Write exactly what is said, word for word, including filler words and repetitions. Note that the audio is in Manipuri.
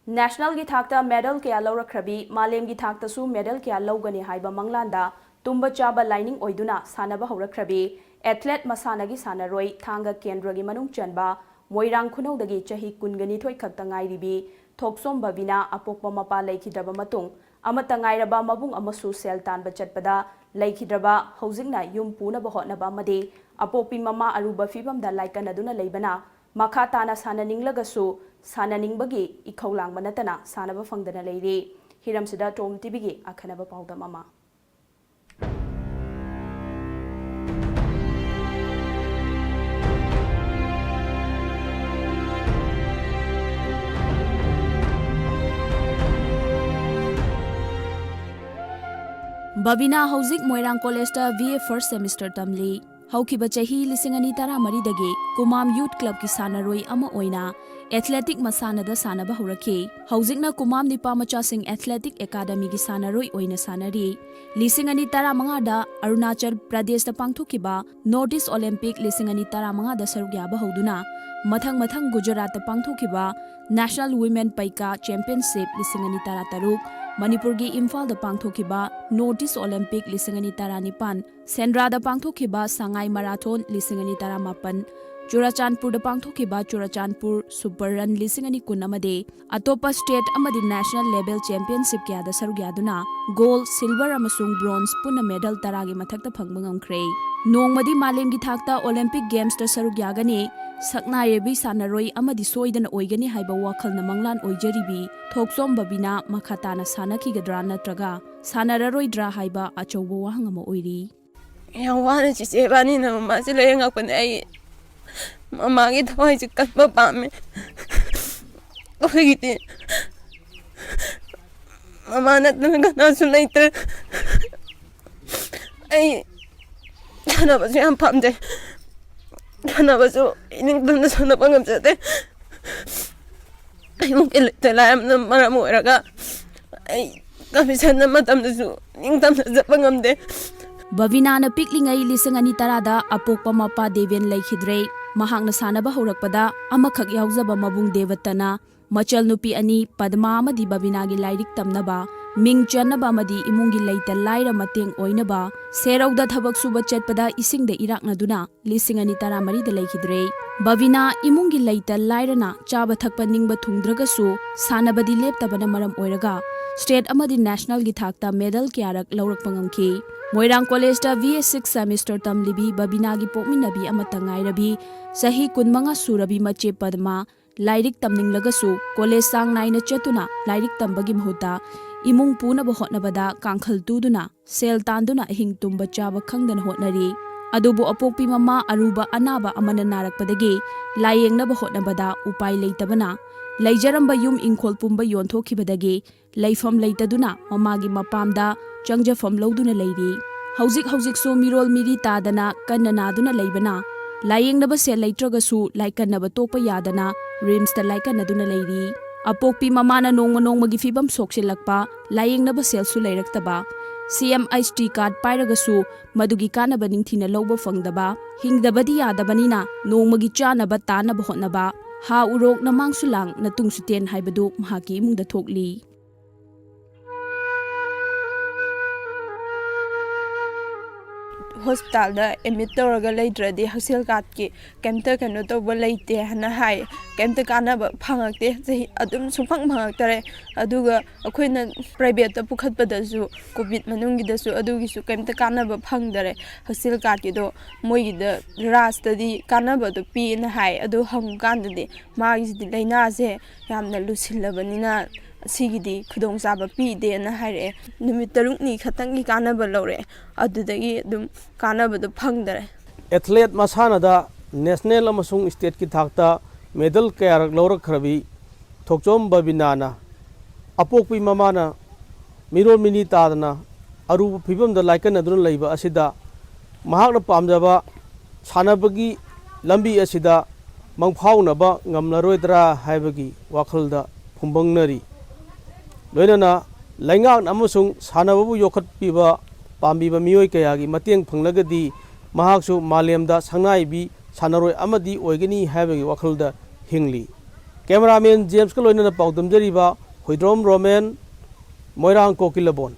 ꯅꯦꯁꯅꯦꯜꯒꯤ ꯊꯥꯛꯇ ꯃꯦꯗꯜ ꯀꯌꯥ ꯂꯧꯔꯛꯈ꯭ꯔꯕꯤ, ꯃꯥꯂꯦꯝꯒꯤ ꯊꯥꯛꯇꯁꯨ ꯃꯦꯗꯜ ꯀꯌꯥ ꯂꯧꯒꯅꯤ ꯍꯥꯏꯕ ꯃꯪꯂꯥꯟꯗ ꯇꯨꯝꯕ ꯆꯥꯕ ꯂꯥꯏꯅꯤꯡ ꯑꯣꯏꯗꯨꯅ ꯁꯥꯟꯅꯕ ꯍꯧꯔꯛꯈ꯭ꯔꯕꯤ ꯑꯦꯊꯂꯦꯠ ꯃꯁꯥꯟꯅꯒꯤ ꯁꯥꯟꯅꯔꯣꯏ ꯊꯥꯡꯒ ꯀꯦꯟꯗ꯭ꯔꯒꯤ ꯃꯅꯨꯡ ꯆꯟꯕ ꯃꯣꯏꯔꯥꯡ ꯈꯨꯅꯧꯗꯒꯤ ꯆꯍꯤ ꯀꯨꯟꯒ ꯅꯤꯊꯣꯏ ꯈꯛꯇ ꯉꯥꯏꯔꯤꯕꯤ ꯊꯣꯛꯆꯣꯝ ꯕꯕꯤꯅꯥ ꯑꯄꯣꯛꯄ ꯃꯄꯥ ꯂꯩꯈꯤꯗ꯭ꯔꯕ ꯃꯇꯨꯡ ꯑꯃꯠꯇ ꯉꯥꯏꯔꯕ ꯃꯕꯨꯡ ꯑꯃꯁꯨ ꯁꯦꯜ ꯇꯥꯟꯕ ꯆꯠꯄꯗ ꯂꯩꯈꯤꯗ꯭ꯔꯕ, ꯍꯧꯖꯤꯛꯅ ꯌꯨꯝ ꯄꯨꯅꯕ ꯍꯣꯠꯅꯕ ꯑꯃꯗꯤ ꯑꯄꯣꯛꯄꯤ ꯃꯃꯥ ꯑꯔꯨꯕ ꯐꯤꯕꯝꯗ ꯂꯥꯏꯀꯠꯅꯗꯨꯅ ꯂꯩꯕꯅ ꯃꯈꯥ ꯇꯥꯅ ꯁꯥꯟꯅꯅꯤꯡꯂꯒꯁꯨ ꯁꯥꯟꯅꯅꯤꯡꯕꯒꯤ ꯏꯈꯧ ꯂꯥꯡꯕ ꯅꯠꯇꯅ ꯁꯥꯟꯅꯕ ꯐꯪꯗꯅ ꯂꯩꯔꯤ꯫ ꯍꯤꯔꯝꯁꯤꯗ ꯇꯣꯝ ꯇꯤꯚꯤꯒꯤ ꯑꯈꯟꯅꯕ ꯄꯥꯎꯗꯝ ꯑꯃ꯫ ꯕꯕꯤꯅꯥ ꯍꯧꯖꯤꯛ ꯃꯣꯏꯔꯥꯡ ꯀꯣꯂꯦꯖꯇ ꯕꯤ ꯑꯦ ꯐꯥꯔꯁ ꯁꯦꯃꯤꯁꯇꯔ ꯇꯝꯂꯤ꯫ ꯍꯧꯈꯤꯕ ꯆꯍꯤ ꯂꯤꯁꯤꯡ ꯑꯅꯤ ꯇꯔꯥꯃꯔꯤꯗꯒꯤ ꯀꯨꯃꯥꯝ ꯌꯨꯠ ꯀ꯭ꯂꯕꯀꯤ ꯁꯥꯟꯅꯔꯣꯏ ꯑꯃ ꯑꯣꯏꯅ ꯑꯦꯊꯂꯦꯇꯤꯛ ꯃꯁꯥꯟꯅꯗ ꯁꯥꯟꯅꯕ ꯍꯧꯔꯛꯈꯤ꯫ ꯍꯧꯖꯤꯛꯅ ꯀꯨꯃꯥꯝ ꯅꯤꯄꯥ ꯃꯆꯥꯁꯤꯡ ꯑꯦꯊꯂꯦꯇꯤꯛ ꯑꯦꯀꯥꯗꯃꯤꯒꯤ ꯁꯥꯟꯅꯔꯣꯏ ꯑꯣꯏꯅ ꯁꯥꯟꯅꯔꯤ꯫ ꯂꯤꯁꯤꯡ ꯑꯅꯤ ꯇꯔꯥꯃꯉꯥꯗ ꯑꯔꯨꯅꯥꯆꯜ ꯄ꯭ꯔꯗꯦꯁꯇ ꯄꯥꯡꯊꯣꯛꯈꯤꯕ ꯅꯣꯔꯠ ꯏꯁ ꯑꯣꯂꯦꯝꯄꯤꯛ ꯂꯤꯁꯤꯡ ꯑꯅꯤ ꯇꯔꯥꯃꯉꯥꯗ ꯁꯔꯨꯛ ꯌꯥꯕ ꯍꯧꯗꯨꯅ ꯃꯊꯪ ꯃꯊꯪ ꯒꯨꯖꯔꯥꯠꯇ ꯄꯥꯡꯊꯣꯛꯈꯤꯕ ꯅꯦꯁꯅꯦꯜ ꯋꯤꯃꯦꯟ ꯄꯩꯀꯥ ꯆꯦꯝꯄꯤꯌꯟꯁꯤꯞ ꯂꯤꯁꯤꯡ ꯑꯅꯤ ꯇꯔꯥꯇꯔꯨꯛ, ꯃꯅꯤꯄꯨꯔꯒꯤ ꯏꯝꯐꯥꯜꯗ ꯄꯥꯡꯊꯣꯛꯈꯤꯕ ꯅꯣꯔꯠ ꯏꯁ ꯑꯣꯂꯦꯝꯄꯤꯛ ꯂꯤꯁꯤꯡ ꯑꯅꯤ ꯇꯔꯥꯅꯤꯄꯥꯟ, ꯁꯦꯟꯗ꯭ꯔꯥꯗ ꯄꯥꯡꯊꯣꯛꯈꯤꯕ ꯁꯉꯥꯏ ꯃꯔꯥꯊꯣꯟ ꯂꯤꯁꯤꯡ ꯑꯅꯤ ꯇꯔꯥꯃꯥꯄꯟ, ꯆꯨꯔꯥꯆꯥꯟꯄꯨꯔꯗ ꯄꯥꯡꯊꯣꯛꯈꯤꯕ ꯆꯨꯔꯥꯆꯥꯟꯄꯨꯔ ꯁꯨꯄꯔ ꯔꯟ ꯂꯤꯁꯤꯡ ꯑꯅꯤ ꯀꯨꯟ ꯑꯃꯗꯤ ꯑꯇꯣꯞꯄ ꯁ꯭ꯇꯦꯠ ꯑꯃꯗꯤ ꯅꯦꯁꯅꯦꯜ ꯂꯦꯚꯦꯜ ꯆꯦꯝꯄꯤꯌꯟꯁꯤꯞ ꯀꯌꯥꯗ ꯁꯔꯨꯛ ꯌꯥꯗꯨꯅ ꯒꯣꯜꯗ, ꯁꯤꯜꯚꯔ ꯑꯃꯁꯨꯡ ꯕ꯭ꯔꯣꯟꯖ ꯄꯨꯟꯅ ꯃꯦꯗꯜ ꯇꯔꯥꯒꯤ ꯃꯊꯛꯇ ꯐꯪꯕ ꯉꯝꯈ꯭ꯔꯦ꯫ ꯅꯣꯡꯃꯗꯤ ꯃꯥꯂꯦꯝꯒꯤ ꯊꯥꯛꯇ ꯑꯣꯂꯦꯝꯄꯤꯛ ꯒꯦꯝꯁꯇ ꯁꯔꯨꯛ ꯌꯥꯒꯅꯤ, ꯁꯛꯅꯥꯏꯔꯕꯤ ꯁꯥꯟꯅꯔꯣꯏ ꯑꯃꯗꯤ ꯁꯣꯏꯗꯅ ꯑꯣꯏꯒꯅꯤ ꯍꯥꯏꯕ ꯋꯥꯈꯜꯅ ꯃꯪꯂꯥꯟ ꯑꯣꯏꯖꯔꯤꯕꯤ ꯊꯣꯛꯆꯣꯝ ꯕꯕꯤꯅꯥ ꯃꯈꯥ ꯇꯥꯅ ꯁꯥꯟꯅꯈꯤꯒꯗ꯭ꯔꯥ ꯅꯠꯇ꯭ꯔꯒ ꯁꯥꯟꯅꯔꯔꯣꯏꯗ꯭ꯔꯥ ꯍꯥꯏꯕ ꯑꯆꯧꯕ ꯋꯥꯍꯪ ꯑꯃ ꯑꯣꯏꯔꯤ꯫ ꯌꯥꯝ ꯋꯥꯅ ꯆꯤꯆꯦ ꯏꯕꯥꯅꯤꯅ ꯃꯃꯥꯁꯦ ꯂꯥꯏꯌꯦꯡꯉꯛꯄꯅꯦ꯫ ꯑꯩ ꯃꯃꯥꯒꯤ ꯊꯋꯥꯏꯁꯦ ꯀꯟꯕ ꯄꯥꯝꯃꯦ꯫ ꯑꯩꯈꯣꯏꯒꯤꯗꯤ ꯃꯃꯥ ꯅꯠꯇꯅ ꯀꯅꯥꯁꯨ ꯂꯩꯇ꯭ꯔꯦ꯫ ꯑꯩ ꯁꯥꯟꯅꯕꯁꯨ ꯌꯥꯝ ꯄꯥꯝꯖꯩ꯫ ꯁꯥꯟꯅꯕꯁꯨ ꯏꯅꯤꯡꯇꯝꯅ ꯁꯥꯟꯅꯕ ꯉꯝꯖꯗꯦ꯫ ꯏꯃꯨꯡꯒꯤ ꯂꯩꯇ ꯂꯥꯏꯔꯕꯅ ꯃꯔꯝ ꯑꯣꯏꯔꯒ ꯑꯩ ꯀꯝꯄꯤꯇꯤꯁꯟ ꯃꯇꯝꯗꯁꯨ ꯅꯤꯡꯇꯝꯅ ꯆꯠꯄ ꯉꯝꯗꯦ꯫ ꯕꯕꯤꯅꯥꯅ ꯄꯤꯛꯂꯤꯉꯩ ꯂꯤꯁꯤꯡ ꯑꯅꯤ ꯇꯔꯥꯗ ꯑꯄꯣꯛꯄ ꯃꯄꯥ ꯗꯦꯕꯦꯟ ꯂꯩꯈꯤꯗ꯭ꯔꯦ꯫ ꯃꯍꯥꯛꯅ ꯁꯥꯟꯅꯕ ꯍꯧꯔꯛꯄꯗ ꯑꯃꯈꯛ ꯌꯥꯎꯖꯕ ꯃꯕꯨꯡ ꯗꯦꯕꯠꯇꯅ ꯃꯆꯜ ꯅꯨꯄꯤ ꯑꯅꯤ ꯄꯗꯃꯥ ꯑꯃꯗꯤ ꯕꯕꯤꯅꯥꯒꯤ ꯂꯥꯏꯔꯤꯛ ꯇꯝꯅꯕ, ꯃꯤꯡ ꯆꯟꯅꯕ ꯑꯃꯗꯤ ꯏꯃꯨꯡꯒꯤ ꯂꯩꯇ ꯂꯥꯏꯔ ꯃꯇꯦꯡ ꯑꯣꯏꯅꯕ ꯁꯦꯔꯧꯗ ꯊꯕꯛ ꯁꯨꯕ ꯆꯠꯄꯗ ꯏꯁꯤꯡꯗ ꯏꯔꯥꯛꯅꯗꯨꯅ ꯂꯤꯁꯤꯡ ꯑꯅꯤ ꯇꯔꯥꯃꯔꯤꯗ ꯂꯩꯈꯤꯗ꯭ꯔꯦ꯫ ꯕꯕꯤꯅꯥ ꯏꯃꯨꯡꯒꯤ ꯂꯩꯇ ꯂꯥꯏꯔꯅ ꯆꯥꯕ ꯊꯛꯄ ꯅꯤꯡꯕ ꯊꯨꯡꯗ꯭ꯔꯒꯁꯨ ꯁꯥꯟꯅꯕꯗꯤ ꯂꯦꯞꯇꯕꯅ ꯃꯔꯝ ꯑꯣꯏꯔꯒ state ꯑꯃꯗꯤ nationalꯒꯤ ꯊꯥꯛꯇ medal ꯀꯌꯥꯔꯛ ꯂꯧꯔꯛꯄ ꯉꯝꯈꯤ꯫ ꯃꯣꯏꯔꯥꯡ collegeꯇ B A six semester ꯇꯝꯂꯤꯕꯤ ꯕꯕꯤꯅꯥꯒꯤ ꯄꯣꯛꯃꯤꯟꯅꯕꯤ ꯑꯃꯠꯇ ꯉꯥꯏꯔꯕꯤ ꯆꯍꯤ ꯀꯨꯟꯃꯉꯥ ꯁꯨꯔꯕꯤ ꯃꯆꯦ ꯄꯗꯃꯥ ꯂꯥꯏꯔꯤꯛ ꯇꯝꯅꯤꯡꯂꯒꯁꯨ college ꯆꯥꯡ ꯅꯥꯏꯅ ꯆꯠꯇꯨꯅ ꯂꯥꯏꯔꯤꯛ ꯇꯝꯕꯒꯤ ꯃꯍꯨꯠꯇ ꯏꯃꯨꯡ ꯄꯨꯅꯕ ꯍꯣꯠꯅꯕꯗ ꯀꯥꯡꯈꯜ ꯇꯨꯗꯨꯅ ꯁꯦꯜ ꯇꯥꯟꯗꯨꯅ ꯑꯍꯤꯡ ꯇꯨꯝꯕ ꯆꯥꯕ ꯈꯪꯗꯅ ꯍꯣꯠꯅꯔꯤ꯫ ꯑꯗꯨꯕꯨ ꯑꯄꯣꯛꯄꯤ ꯃꯃꯥ ꯑꯔꯨꯕ ꯑꯅꯥꯕ ꯑꯃꯅ ꯅꯥꯔꯛꯄꯗꯒꯤ ꯂꯥꯌꯦꯡꯅꯕ ꯍꯣꯠꯅꯕꯗ ꯎꯄꯥꯏ ꯂꯩꯇꯕꯅ ꯂꯩꯖꯔꯝꯕ ꯌꯨꯝ ꯏꯪꯈꯣꯜ ꯄꯨꯝꯕ ꯌꯣꯟꯊꯣꯛꯈꯤꯕꯗꯒꯤ ꯂꯩꯐꯝ ꯂꯩꯇꯗꯨꯅ ꯃꯃꯥꯒꯤ ꯃꯄꯥꯝꯗ ꯆꯪꯖꯐꯝ ꯂꯧꯗꯨꯅ ꯂꯩꯔꯤ꯫ ꯍꯧꯖꯤꯛ ꯍꯧꯖꯤꯛꯁꯨ ꯃꯤꯔꯣꯜ ꯃꯤꯔꯤ ꯇꯥꯗꯅ ꯀꯟꯅ ꯅꯥꯗꯨꯅ ꯂꯩꯕꯅ ꯂꯥꯌꯦꯡꯅꯕ ꯁꯦꯜ ꯂꯩꯇ꯭ꯔꯒꯁꯨ ꯂꯥꯏꯀꯟꯅꯕ ꯇꯣꯛꯄ ꯌꯥꯗꯅ RIMSꯇ ꯂꯥꯏꯀꯟꯅꯗꯨꯅ ꯂꯩꯔꯤ꯫ ꯑꯄꯣꯛꯄꯤ ꯃꯃꯥꯅ ꯅꯣꯡꯃ ꯅꯣꯡꯃꯒꯤ ꯐꯤꯕꯝ ꯁꯣꯛꯆꯤꯜꯂꯛꯄ, ꯂꯥꯌꯦꯡꯅꯕ ꯁꯦꯜꯁꯨ ꯂꯩꯔꯛꯇꯕ, C M H T card ꯄꯥꯏꯔꯒꯁꯨ ꯃꯗꯨꯒꯤ ꯀꯥꯟꯅꯕ ꯅꯤꯡꯊꯤꯅ ꯂꯧꯕ ꯐꯪꯗꯕ, ꯍꯤꯡꯗꯕꯗꯤ ꯌꯥꯗꯕꯅꯤꯅ ꯅꯣꯡꯃꯒꯤ ꯆꯥꯅꯕ ꯇꯥꯅꯕ ꯍꯣꯠꯅꯕ, ꯍꯥ ꯎꯔꯣꯛ ꯅꯃꯥꯡꯁꯨ ꯂꯥꯡ ꯅꯇꯨꯡꯁꯨ ꯇꯦꯟ ꯍꯥꯏꯕꯗꯨ ꯃꯍꯥꯛꯀꯤ ꯏꯃꯨꯡꯗ ꯊꯣꯛꯂꯤ꯫ Hospitalꯗ admit ꯇꯧꯔꯒ ꯂꯩꯇ꯭ꯔꯗꯤ ꯍꯛꯁꯦꯜ cardꯀꯤ ꯀꯩꯝꯇ ꯀꯩꯅꯣ ꯇꯧꯕ ꯂꯩꯇꯦ ꯍꯥꯏꯅ ꯍꯥꯏ꯫ ꯀꯩꯝꯇ ꯀꯥꯟꯅꯕ ꯐꯪꯉꯛꯇꯦ, ꯆꯍꯤ ꯑꯗꯨꯝ ꯁꯨꯡꯐꯪ ꯐꯪꯉꯛꯇꯔꯦ꯫ ꯑꯗꯨꯒ ꯑꯩꯈꯣꯏꯅ privateꯇ ꯄꯨꯈꯠꯄꯗꯁꯨ, COVID ꯃꯅꯨꯡꯒꯤꯗꯁꯨ, ꯑꯗꯨꯒꯤꯁꯨ ꯀꯩꯝꯇ ꯀꯥꯟꯅꯕ ꯐꯪꯗꯔꯦ꯫ ꯍꯛꯁꯦꯜ cardꯀꯤꯗꯣ ꯃꯣꯏꯒꯤꯗ ꯔꯥꯖꯇꯗꯤ ꯀꯥꯟꯅꯕꯗꯣ ꯄꯤꯌꯦꯅ ꯍꯥꯏ, ꯑꯗꯨ ꯍꯪꯕꯀꯥꯟꯗꯗꯤ ꯃꯥꯒꯤꯁꯤꯗꯤ ꯂꯥꯏꯅꯥꯁꯦ ꯌꯥꯝꯅ ꯂꯨꯁꯤꯜꯂꯕꯅꯤꯅ ꯑꯁꯤꯒꯤꯗꯤ ꯈꯨꯗꯣꯡꯆꯥꯕ ꯄꯤꯗꯦꯅ ꯍꯥꯏꯔꯛꯑꯦ꯫ ꯅꯨꯃꯤꯠ ꯇꯔꯨꯛꯅꯤ ꯈꯛꯇꯪꯒꯤ ꯀꯥꯟꯅꯕ ꯂꯧꯔꯛꯑꯦ, ꯑꯗꯨꯗꯒꯤ ꯑꯗꯨꯝ ꯀꯥꯟꯅꯕꯗꯣ ꯐꯪꯗꯔꯦ꯫ Athlete ꯃꯁꯥꯟꯅꯗ national ꯑꯃꯁꯨꯡ stateꯀꯤ ꯊꯥꯛꯇ medal ꯀꯌꯥꯔꯛ ꯂꯧꯔꯛꯈ꯭ꯔꯕꯤ ꯊꯣꯛꯆꯣꯝ ꯕꯕꯤꯅꯥꯅ ꯑꯄꯣꯛꯄꯤ ꯃꯃꯥꯅ ꯃꯤꯔꯣꯜ ꯃꯤꯅꯤ ꯇꯥꯗꯅ ꯑꯔꯨꯕ ꯐꯤꯕꯝꯗ ꯂꯥꯏꯀꯠꯅꯗꯨꯅ ꯂꯩꯕ ꯑꯁꯤꯗ ꯃꯍꯥꯛꯅ ꯄꯥꯝꯖꯕ ꯁꯥꯟꯅꯕꯒꯤ ꯂꯝꯕꯤ ꯑꯁꯤꯗ ꯃꯪꯐꯥꯎꯅꯕ ꯉꯝꯂꯔꯣꯏꯗ꯭ꯔꯥ ꯍꯥꯏꯕꯒꯤ ꯋꯥꯈꯜꯗ ꯐꯨꯝꯕꯪꯅꯔꯤ꯫ ꯂꯣꯏꯅꯅ ꯂꯩꯉꯥꯛꯅ ꯑꯃꯁꯨꯡ ꯁꯥꯟꯅꯕꯕꯨ ꯌꯣꯛꯈꯠꯄꯤꯕ ꯄꯥꯝꯕꯤꯕ ꯃꯤꯑꯣꯏ ꯀꯌꯥꯒꯤ ꯃꯇꯦꯡ ꯐꯪꯂꯒꯗꯤ ꯃꯍꯥꯛꯁꯨ ꯃꯥꯂꯦꯝꯗ ꯁꯛꯅꯥꯏꯕꯤ ꯁꯥꯟꯅꯔꯣꯏ ꯑꯃꯗꯤ ꯑꯣꯏꯒꯅꯤ ꯍꯥꯏꯕꯒꯤ ꯋꯥꯈꯜꯗ ꯍꯤꯡꯂꯤ꯫ ꯀꯦꯃꯦꯔꯥꯃꯦꯟ ꯖꯦꯝꯁꯀ ꯂꯣꯏꯅꯅ ꯄꯥꯎꯗꯝꯖꯔꯤꯕ ꯍꯨꯏꯗ꯭ꯔꯣꯝ ꯔꯣꯃꯦꯟ, ꯃꯣꯏꯔꯥꯡ ꯀꯣꯀꯤꯂꯕꯣꯟ꯫